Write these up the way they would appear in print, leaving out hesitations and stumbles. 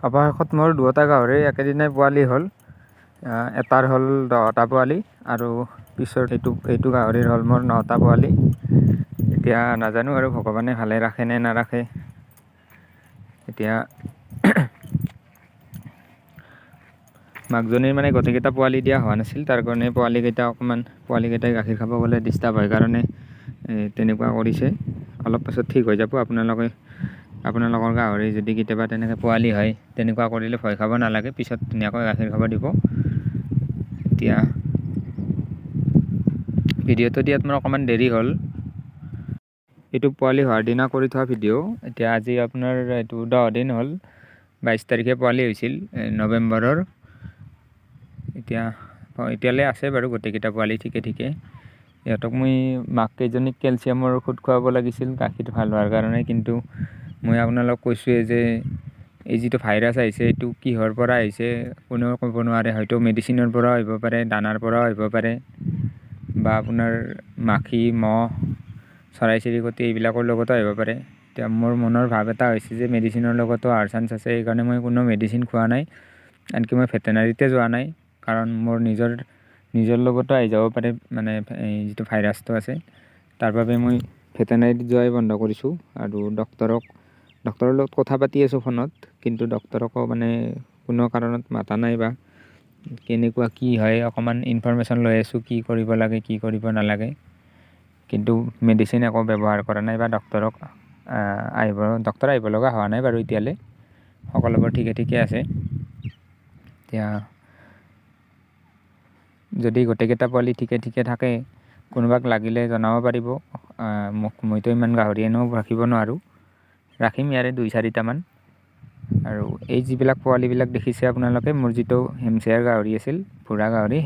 অৱশেষত মোৰ দুয়োটা গাহৰি একেদিনাই পোৱালি হ'ল। এটাৰ হ'ল 10টা পোৱালি আৰু পিছৰ এইটো গাহৰিৰ হ'ল মোৰ 9টা পোৱালি। এতিয়া নাজানো আৰু ভগৱানে ভালে ৰাখে নে নাৰাখে। এতিয়া মাকজনীৰ মানে গোটেইকেইটা পোৱালি দিয়া হোৱা নাছিল, তাৰ কাৰণে পোৱালিকেইটা অকণমান পোৱালিকেইটাই গাখীৰ খাব গ'লে ডিষ্টাৰ্ব হয় কাৰণে তেনেকুৱা কৰিছে। অলপ পাছত ঠিক হৈ যাব। আপোনালোকৰ গাহৰি যদি কেতিয়াবা তেনেকৈ পোৱালি হয়, তেনেকুৱা কৰিলে ভয় খাব নালাগে, পিছত ধুনীয়াকৈ গাখীৰ খাব দিব। এতিয়া ভিডিঅ'টো দিয়াত মোৰ অকণমান দেৰি হ'ল। এইটো পোৱালি হোৱাৰ দিনা কৰি থোৱা ভিডিঅ'। এতিয়া আজি আপোনাৰ এইটো 10 দিন হ'ল, 22 তাৰিখে পোৱালি হৈছিল নৱেম্বৰৰ। এতিয়ালৈ আছে বাৰু গোটেইকেইটা পোৱালি ঠিকে ঠিকে। ইহঁতক মই মাককেইজনীক কেলছিয়ামৰ ঔষধ খুৱাব লাগিছিল গাখীৰ ভাল হোৱাৰ কাৰণে, কিন্তু মই আপোনালোক কৈছোঁৱেই যে এই যিটো ভাইৰাছ আহিছে এইটো কিহৰ পৰা আহিছে কোনেও ক'ব নোৱাৰে। হয়তো মেডিচিনৰ পৰাও আহিব পাৰে, দানাৰ পৰাও আহিব পাৰে, বা আপোনাৰ মাখি, মহ, চৰাই চিৰিকটি এইবিলাকৰ লগতো আহিব পাৰে। এতিয়া মোৰ মনৰ ভাৱ এটা হৈছে যে মেডিচিনৰ লগতো অহাৰ চান্স আছে, সেইকাৰণে মই কোনো মেডিচিন খোৱা নাই, আনকি মই ভেটেনাৰীতে যোৱা নাই, কাৰণ মোৰ নিজৰ লগতো আহি যাব পাৰে মানে এই যিটো ভাইৰাছটো আছে, তাৰ বাবে মই ভেটেনাৰীত যোৱাই বন্ধ কৰিছোঁ। আৰু ডক্টৰৰ লগত কথা পাতি আছোঁ ফোনত, কিন্তু ডক্টৰকো মানে কোনো কাৰণত মাতা নাই বা কেনেকুৱা কি হয় অকণমান ইনফৰমেশ্যন লৈ আছোঁ, কি কৰিব লাগে কি কৰিব নালাগে। কিন্তু মেডিচিন একো ব্যৱহাৰ কৰা নাই বা ডক্টৰ আহিব লগা হোৱা নাই বাৰু এতিয়ালৈ, সকলোবোৰ ঠিকে ঠিকে আছে। এতিয়া যদি গোটেইকেইটা পোৱালি ঠিকে ঠিকে থাকে, কোনোবাক লাগিলে জনাব পাৰিব। মোক মইতো ইমান গাহৰি এনেও ৰাখিব নোৱাৰোঁ, ৰাখিম ইয়াৰে 2-4টামান। আৰু এই যিবিলাক পোৱালিবিলাক দেখিছে আপোনালোকে, মোৰ যিটো হেমচিয়াৰ গাহৰি আছিল, বুঢ়া গাহৰি,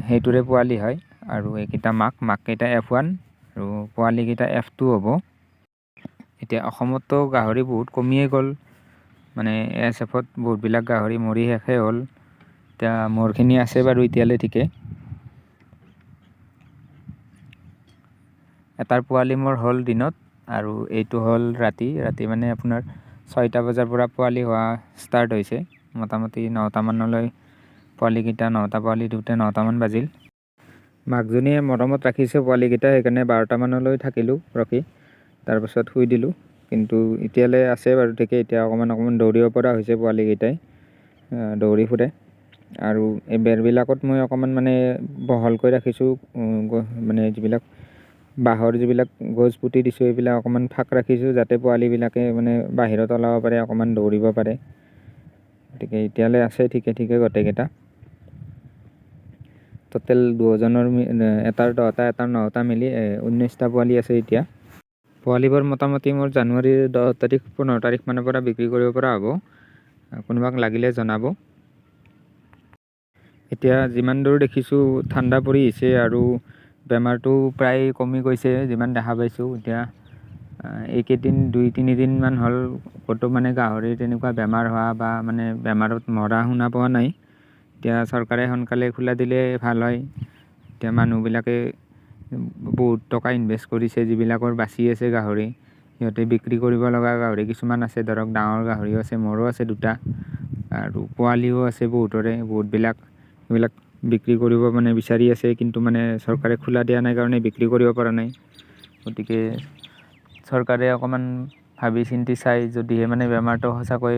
সেইটোৰে পোৱালি হয়। আৰু এইকেইটা মাককেইটা এফ ওৱান আৰু পোৱালিকেইটা এফ টু হ'ব। এতিয়া অসমততো গাহৰি বহুত কমিয়ে গ'ল, মানে এছ এফত বহুতবিলাক গাহৰি মৰি শেষেই হ'ল। এতিয়া মোৰখিনি আছে বাৰু এতিয়ালৈ ঠিকে। এটাৰ পোৱালি মোৰ হ'ল দিনত আৰু এইটো হ'ল ৰাতি। ৰাতি মানে আপোনাৰ 6টা বজাৰ পৰা পোৱালি হোৱা ষ্টাৰ্ট হৈছে, মোটামুটি নটামানলৈ পোৱালিকেইটা, নটা পোৱালি দিওঁতে নটামান বাজিল। মাকজনীয়ে মৰমত ৰাখিছে পোৱালিকেইটা, সেইকাৰণে 12টামানলৈ থাকিলোঁ ৰখি, তাৰপাছত শুই দিলোঁ। কিন্তু এতিয়ালৈ আছে বাৰু ঠিকে। এতিয়া অকণমান অকণমান দৌৰিব পৰা হৈছে পোৱালিকেইটাই, দৌৰি ফুৰে। আৰু এই বেৰবিলাকত মই অকণমান মানে বহলকৈ ৰাখিছোঁ, মানে যিবিলাক বাঁহৰ যিবিলাক গছ পুতি দিছোঁ এইবিলাক অকণমান ফাঁক ৰাখিছোঁ, যাতে পোৱালিবিলাকে মানে বাহিৰত ওলাব পাৰে, অকণমান দৌৰিব পাৰে। গতিকে এতিয়ালৈ আছে ঠিকে ঠিকে গোটেইকেইটা। টোটেল দুজনৰ এটাৰ 10টা এটাৰ 9টা মিলি 19টা পোৱালি আছে এতিয়া। পোৱালিবোৰ মোটামুটি মোৰ জানুৱাৰীৰ 10 তাৰিখ 15 তাৰিখ মানৰ পৰা বিক্ৰী কৰিব পৰা হ'ব। কোনোবাক লাগিলে জনাব। এতিয়া যিমান দূৰ দেখিছোঁ ঠাণ্ডা পৰি আহিছে আৰু বেমাৰটো প্ৰায় কমি গৈছে যিমান দেখা পাইছোঁ। এতিয়া এইকেইদিন 2-3 দিনমান হ'ল ক'তো মানে গাহৰিৰ তেনেকুৱা বেমাৰ হোৱা বা মানে বেমাৰত মৰা শুনা পোৱা নাই। এতিয়া চৰকাৰে সোনকালে খোলা দিলে ভাল হয়। এতিয়া মানুহবিলাকে বহুত টকা ইনভেষ্ট কৰিছে, যিবিলাকৰ বাচি আছে গাহৰি, সিহঁতে বিক্ৰী কৰিব লগা গাহৰি কিছুমান আছে, ধৰক ডাঙৰ গাহৰিও আছে, মোৰো আছে 2টা, আৰু পোৱালিও আছে বহুতৰে, বহুতবিলাক সেইবিলাক বিক্ৰী কৰিব মানে বিচাৰি আছে, কিন্তু মানে চৰকাৰে খোলা দিয়া নাই কাৰণে বিক্ৰী কৰিব পৰা নাই। গতিকে চৰকাৰে অকণমান ভাবি চিন্তি চাই যদিহে মানে বেমাৰটো সঁচাকৈ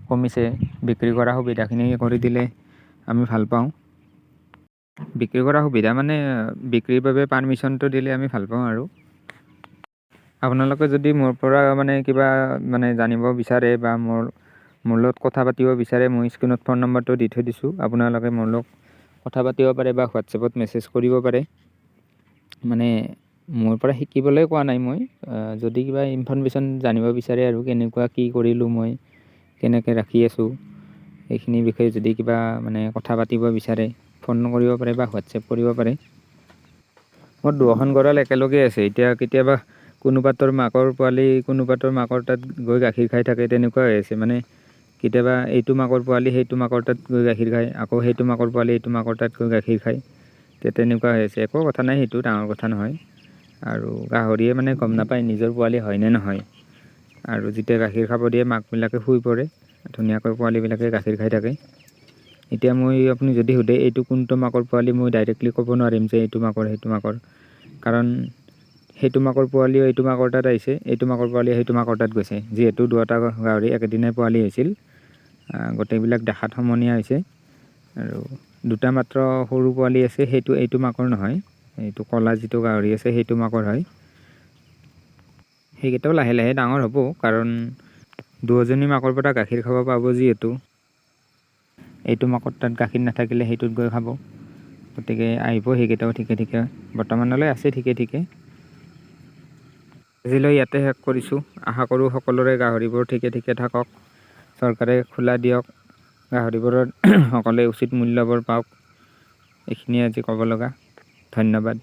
কমিছে, বিক্ৰী কৰা সুবিধাখিনি কৰি দিলে আমি ভাল পাওঁ। বিক্ৰী কৰা সুবিধা মানে বিক্ৰীৰ বাবে পাৰ্মিশ্যনটো দিলে আমি ভাল পাওঁ। আৰু আপোনালোকে যদি মোৰ পৰা মানে কিবা মানে জানিব বিচাৰে বা মোৰ লগত কথা পাতিব বিচাৰে, মই স্ক্ৰীণত ফোন নম্বৰটো দি থৈ দিছোঁ, আপোনালোকে মোৰ লগত কথা পাতিব পাৰে বা হোৱাটছএপত মেছেজ কৰিব পাৰে। মানে মোৰ পৰা শিকিবলৈ কোৱা নাই মই, যদি কিবা ইনফৰমেশ্যন জানিব বিচাৰে আৰু কেনেকুৱা কি কৰিলোঁ মই, কেনেকৈ ৰাখি আছোঁ, এইখিনিৰ বিষয়ে যদি কিবা মানে কথা পাতিব বিচাৰে ফোন কৰিব পাৰে বা হোৱাটছএপ কৰিব পাৰে। মোৰ দুখন গঁৰাল একেলগে আছে। এতিয়া কেতিয়াবা কোনোবাটোৰ মাকৰ পোৱালি কোনোবাটোৰ মাকৰ তাত গৈ গাখীৰ খাই থাকে, তেনেকুৱা হৈ আছে। মানে কেতিয়াবা এইটো মাকৰ পোৱালি সেইটো মাকৰ তাত গৈ গাখীৰ খায়, আকৌ সেইটো মাকৰ পোৱালি এইটো মাকৰ তাত গৈ গাখীৰ খায়, এতিয়া তেনেকুৱা হৈ আছে। একো কথা নাই, সেইটো ডাঙৰ কথা নহয়। আৰু গাহৰিয়ে মানে গম নাপায় নিজৰ পোৱালি হয় নে নহয়। আৰু যেতিয়া গাখীৰ খাব দিয়ে, মাকবিলাকে শুই পৰে, ধুনীয়াকৈ পোৱালিবিলাকে গাখীৰ খাই থাকে। এতিয়া মই আপুনি যদি সোধে এইটো কোনটো মাকৰ পোৱালি, মই ডাইৰেক্টলি ক'ব নোৱাৰিম যে এইটো মাকৰ সেইটো মাকৰ, কাৰণ সেইটো মাকৰ পোৱালিও এইটো মাকৰ তাত আহিছে, এইটো মাকৰ পোৱালি সেইটো মাকৰ তাত গৈছে। যিহেতু দুয়োটা গাহৰি একেদিনাই পোৱালি হৈছিল, গোটেইবিলাক দেখাত সমনীয়া হৈছে। আৰু দুটা মাত্ৰ সৰু পোৱালি আছে, সেইটো এইটো মাকৰ নহয়, এইটো ক'লা যিটো গাহৰি আছে সেইটো মাকৰ হয়। সেইকেইটাও লাহে লাহে ডাঙৰ হ'ব, কাৰণ দুয়োজনী মাকৰ পৰা গাখীৰ খাব পাব। যিহেতু এইটো মাকৰ তাত গাখীৰ নাথাকিলে সেইটোত গৈ খাব, গতিকে আহিব সেইকেইটাও ঠিকে ঠিকে। বৰ্তমানলৈ আছে ঠিকে ঠিকে। আজিলৈ ইয়াতে শেষ কৰিছোঁ। আশা কৰোঁ সকলোৰে গাহৰিবোৰ ঠিকে ঠিকে থাকক, চৰকাৰে খোলা দিয়ক, গাহৰিবোৰৰ সকলোৱে উচিত মূল্যবোৰ পাওক। এইখিনিয়ে আজি ক'ব লগা। ধন্যবাদ।